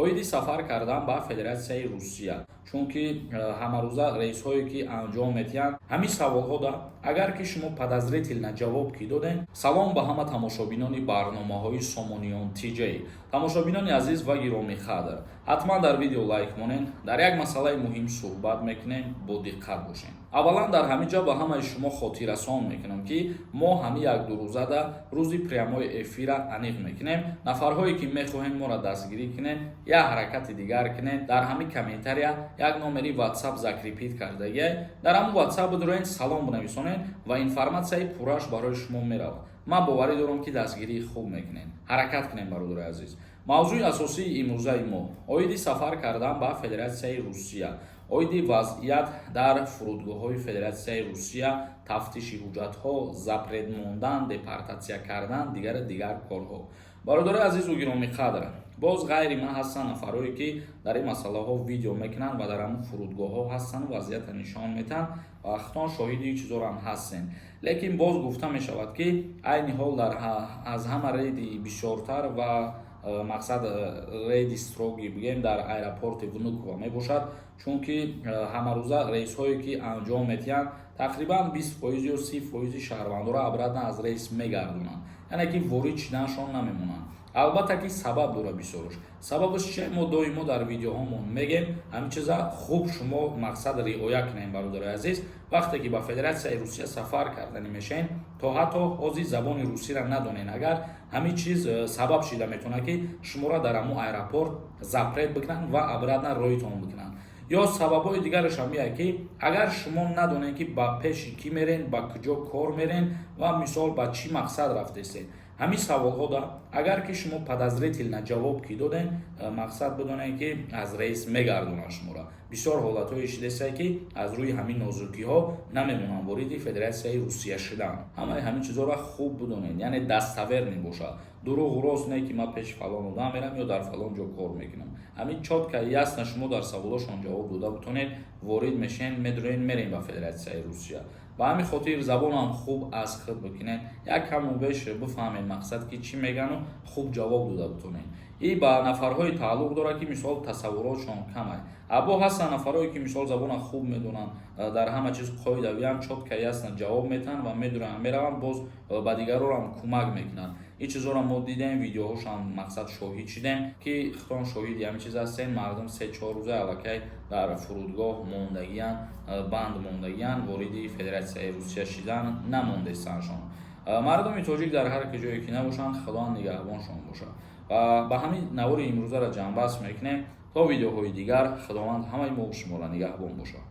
Оиди сафар кардан ба Федератсияи Русия, чунки ҳамарӯза рейсҳое ки анҷом метиҳанд, ҳамин саволҳода агар ки шумо подозрительно ҷавоб ки додем. Салом ба ҳама тамошобинони барномаҳои Сомониён ТЖ, тамошобинони азиз ва гиромиқадр, ҳатман дар видео лайк монед. Дар як масъалаи муҳим суҳбат мекунем, бо диққат бошед. Аввалан, дар ҳамин ҷо ба ҳамаи шумо хотиррасон мекунам, ки мо ҳамин як-ду рӯзада рӯзи прямой эфира аниқ мекунем. Нафарҳое ки мехоҳем моро дастгирӣ кунем, як ҳаракати дигар кунем: дар ҳамин комментария як номери Ватсап закрепить кардагиай. Дар ҳамун Ватсап бидуроен, салом бинависонед ва информатсияи пурраш барои шумо меравад. Ман боварӣ дорам, ки дастгирии хуб мекунем. Ҳаракат кунем, бародари азиз. Мавзӯи асосии имрӯзаи мо оиди сафар кардан ба Федератсияи Русия, оиди вазъият дар фурудгоҳҳои Федератсияи Русия, тафтиши ҳуҷҷатҳо, запрет мондан, депортатсия кардан, дигару дигар корҳо. Бародари азизу гиромиқадр, боз ғайри ман ҳастанд нафарое ки дар ин масъалаҳо видео мекунанд ва дар ҳамун фурудгоҳҳо ҳастанд, вазъиятро нишон метиҳанд ва худтон шоҳиди ин чизоро ҳам ҳастем. Лекин боз гуфта мешавад, ки айни ҳол дар аз ҳама рейди бисёртар ва мақсад рейди строгий бигем дар аэропорти Внуково мебошад, чунки ҳамарӯза рейсҳое ки анҷом метиҳанд, тақрибан 20% ё 30 фоизи шаҳрвандоро обратно аз рейс мегардонанд, яъне ки ворид шиданашон намемонанд. Албатта ки сабаб дорад бисёрош. Сабабаш чи? Мо доимо дар видеоҳомон мегем ҳамин чиза. Хуб, шумо мақсад риоя кунем, бародари азиз. Вақте ки ба Федератсияи Русия сафар карданӣ мешавем, то ҳатто ҳозир забони русиро надонен, агар ҳамин чиз сабаб шида метавонад, ки шуморо дар ҳамун аэропорт запрет бикунанд ва обратно роитон бикунанд. Ё сабабҳои дигараш ҳам ие, ки агар шумо надонед, ки ба пеши кӣ мерен, ба куҷо кор мерен ва мисол ба чӣ мақсад рафтесед, ҳамин саволҳода агар ки шумо подозрительно ҷавоб ки додем, мақсад бидонед, ки аз рейс мегардонанд шуморо. Бисёр ҳолатҳое шидесае, ки аз рӯи ҳамин нозукиҳо намемонанд вориди Федератсияи Русия шудан. Ҳамаи ҳамин чизҳоро хуб бидонед, яъне достоверный бошад, дурӯғу рост не, ки ман пеши фалон одам мерам ё дар фалон ҷо кор мекунам. Ҳамин чётко, ясно шумо дар саволошон ҷавоб дода бутонед, ворид мешен, медурен, мерем ба Федератсияи Русия. Ба ҳамин хотир забонам хуб аз худ бикунед, як каму беш бифаҳмед, мақсад ки чӣ мегану хуб ҷавоб дода бутонед. И ба нафарҳое тааллуқ дорад, ки мисол тасаввуротшон камай. Або ҳастанд нафарҳое ки мисол забона хуб медонанд, дар ҳама чиз қоидавиам, чётко, ясно ҷавоб метаҳанд ва медуранд, мераванд, боз ба дигарорам кӯмак мекунанд. Ин чизҳоро мо дидем, видеоҳошам мақсад шоҳид шудем, ки худтон шоҳиди ҳамин чиз ҳастем. Мардум 3-4 рӯза аллакай дар фурудгоҳ мондагиянд, банд мондагиянд, вориди Федератсияи Русия шидан намондестандшон. Мардуми тоҷик дар ҳар ки ҷое ки набошанд, Худованд нигаҳбоншон бошад. Ва ба ҳамин навори имрӯзаро ҷамъбаст мекунем. То видеоҳои дигар, Худованд ҳамаи мо шуморо нигаҳбон бошад.